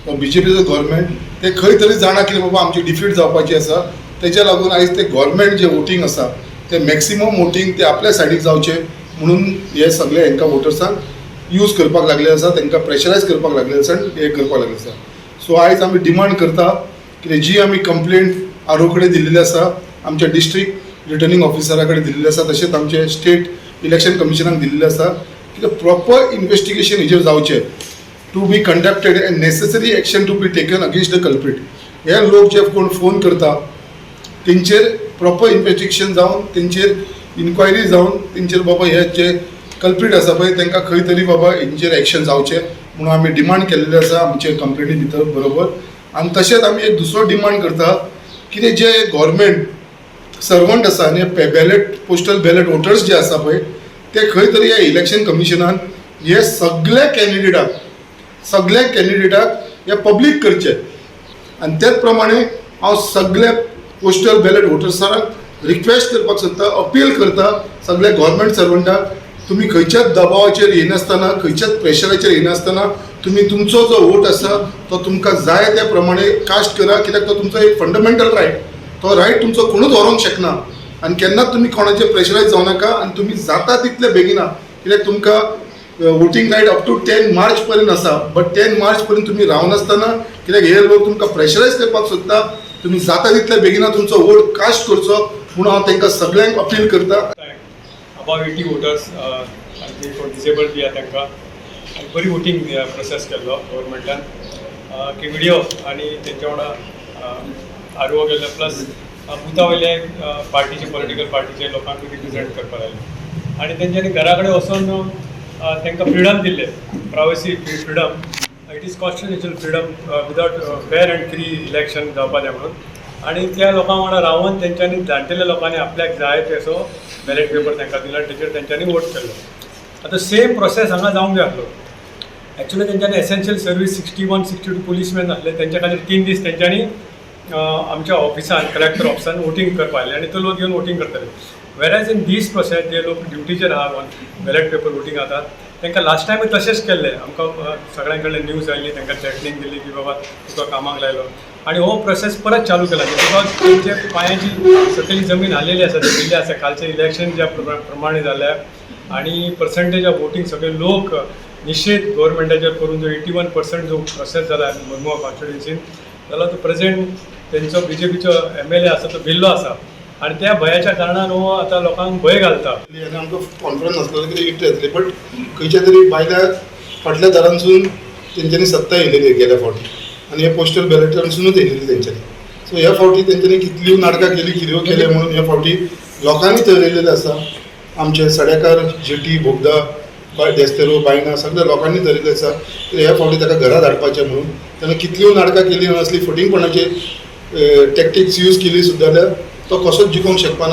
बीजेपीचो government ते खंय तरी जाणा की बाबा आमची डिफीट जावपाची आसा. तेच्या लागून आयज ते गव्हर्मेंट जे वोटींग आसा ते मॅक्सिमम वोटींग ते आपल्या सायडीक जावचे म्हणून हे सगळे हांकां वोटर्सांक यूज करपाक लागले आसा, तांकां प्रेशरायज करपाक लागले आसा आनी हे करपाक लागले आसा. सो आयज आमी डिमांड करता की जी आमी कंप्लेंट आर ओ कडेन दिल्लेली आसा, आमच्या डिस्ट्रिक्ट रिटर्निंग ऑफिसरा कडेन दिल्लेली आसा, तशेंच आमचे स्टेट इलेक्शन कमिशनाक दिल्लेले आसा की प्रॉपर इन्वेस्टिगेशन हेजेर जावचें, to be conducted and necessary action to be taken against the culprit. हे लोक जे कोण फोन करता तेंचेर प्रॉपर इन्वेस्टिगेशन जावन, तेंचेर इन्क्वायरी जावन, तेंचेर बाबा हे जे कल्प्रीट आसा पळय तांकां खंय तरी बाबा हेंचेर एक्शन जावचें म्हणून आमी डिमांड केल्लें आसा आमचे कंप्लेनी भितर बरोबर. आनी तशेंच आमी एक दुसरो डिमांड करता कितें जे गव्हर्मेंट सर्वंट आसा आनी बॅलेट, पोस्टल बॅलेट वोटर्स जे आसा पळय ते खंय तरी ह्या इलेक्शन कमिशनान हे सगल्या कॅन्डिडेटाक हे पब्लीक करचे. आनी तेच प्रमाणे हांव सगल्या पोस्टल बॅलेट वोटर्सांक रिक्वेस्ट करपाक सोदता, अपील करता सगल्या गव्हर्मेंट सर्वंटाक, तुमी खंयच्याच दबावाचेर येनासतना, खंयच्याच प्रेशराचेर येनासतना तुमी तुमचो जो वोट आसा तो तुमकां जाय त्या प्रमाणे कास्ट करा, कित्याक तो तुमचो एक फंडामेंटल रायट. तो रायट तुमचो कोणूच व्हरूंक शकना आनी केन्नाच तुमी कोणाचेर प्रेशरायज जावं नाका. आनी तुमी जाता तितले बेगिना, कित्याक तुमकां voting right up to 10 March पर्यंत आसा, बट 10 मार्च पर्यंत तुमी रावनासतना, कित्याक हे लोक तुमकां प्रेशरायज करपाक सोदता, तुमी जाता तितले बेगिना तुमचो वोट कास्ट करचो म्हणून हांव तांकां सगळ्यांक अपील करता. अबाव 80 वोटर्स आनी कोण डिसेबल्ड बी आहा तांकां आनी बरी वोटींग प्रोसेस केल्लो गव्हर्मेंटान की व्हिडिओ आनी तेंच्या वांगडा आर ओ गेल्लो, प्लस बुथा वयले पार्टीचे, पॉलिटिकल पार्टीचे लोकांक रिप्रेझेंट करपाक लागले आनी तेंच्यांनी घरा कडेन वचोन तांकां फ्रिडम दिल्ले, privacy freedom, it is constitutional freedom, without fair and free election जावपा जाय म्हणून. आनी त्या लोकां वांगडा रावन तेंच्यांनी, जाणटेल्या लोकांनी आपल्याक जाय तसो बॅलेट पेपर तांकां दिलो आनी तेचेर तेंच्यांनी वोट केल्लो. आतां सेम प्रोसेस हांगा जावंक जाय आसलो. एक्चुअली तेंच्यांनी essential service 61, 62 policeman आसले, तेंच्या खातीर 3 दीस तेंच्यांनी आमच्या ऑफिसान, कलेक्टर ऑफिसान वोटींग करपा आयले आनी तो लोक येवन वोटींग करताले. वेराज इन these process जे लोक ड्युटीचेर आहा, ऑन बॅलेट पेपर वोटींग जाता, तांकां लास्ट टायमूय तशेंच केल्लें. आमकां सगळ्यां कडल्यान न्यूज आयली, तांकां थ्रेटनींग दिली की बाबा तुका कामाक लायलो आनी हो प्रोसेस परत चालू केला, because तेंचे पांयाची सकयली जमीन हालयली आसा, दिल्ली आसा. कालचें इलेक्शन ज्या प्रमाणे जाल्या आनी पर्संटेज ऑफ वोटींग सगळे लोक निशेध गव्हर्मेंटाचेर करून जो 81% जो प्रोसेस जाला मुरमुगांव कॉन्स्टिट्युन्सीन जाल्यार तो प्रेझेंट तेंचो बीजेपीचो एमएलए आसा तो भिल्लो आसा आनी त्या भंयाच्या कारणान हो आतां लोकांक भंय घालता. आनी आमकां कॉन्फिडन्स आसलेलो की विक्टरी जातली, बट खंयच्या तरी भायल्या फाटल्या दारांसून तेंच्यांनी सत्ता येयलेली गेल्या फावटी आनी हे पोस्टल बॅलेटांसूनच येयलेली तेंच्यांनी. सो ह्या फावटी तेंच्यांनी कितल्यो नाटकां केली, कित्यो केले म्हणून ह्या फावटी लोकांनी थरयलेलें आसा. आमचे सड्याकार, जेटी, बोगदा, देस्तेरो, बायणा सगळ्या लोकांनी थरयलें आसा की ह्या फावटी ताका घरा धाडपाचें म्हणून. तेन्ना कितल्यो नाटकां केली आनी असली फटींगपणाचे टॅक्टिक्स यूज केली सुद्दां जाल्यार तो कसोच जिखोवंक शकपाना.